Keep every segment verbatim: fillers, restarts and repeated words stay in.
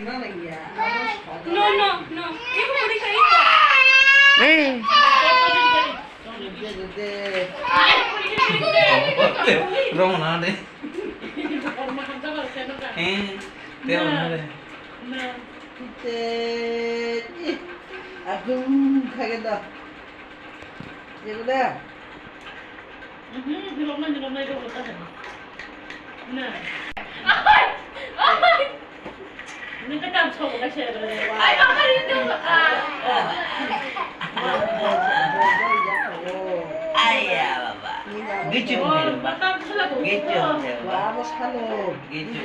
No, no, no. Iko, iko, iko. Eh. Rong na de. Eh, te na de. Te, ih, agum kage da. Ye da. Mhm, hilom na, hilom na, hilom na. Na. Nung ka tam chong ka se. Ai, ang hari tu. Aiya, baba. Gicim, baba. Gicim, baba. Gicim.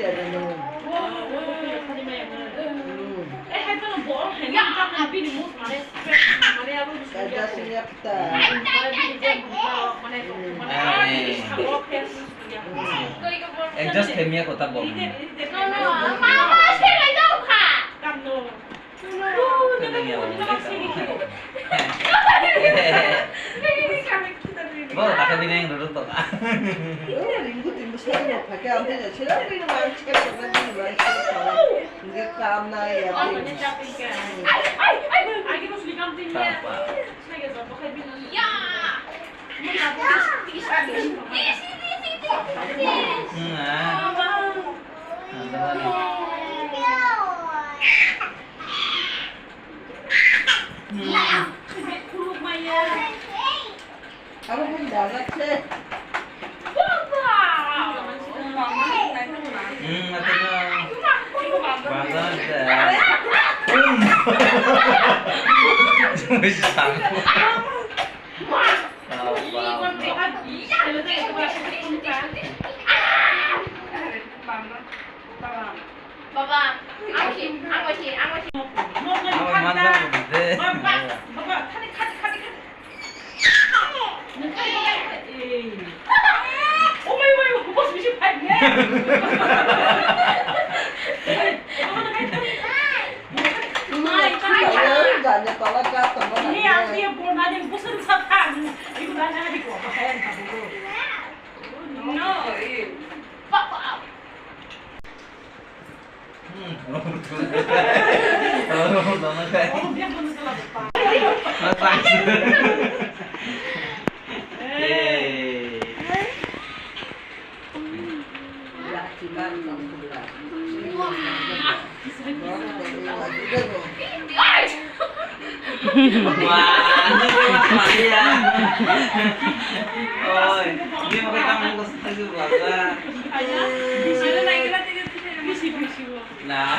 Eh, hai pa no bo, hai na ka na bini mus mare. Adjust khaimya kota bo. Bo kata bini yang duduk to ka. Ringku timbo sari no phake amte sila ring man chika chika ring man chika. Nge kam na ya. Tapa. Baba, ang si, ang si, ang si. Baba, baba, thani khati, khati, khati. Wah, ini kan masalah ya. Oi, ini pakai kamu ke situ juga. Nah.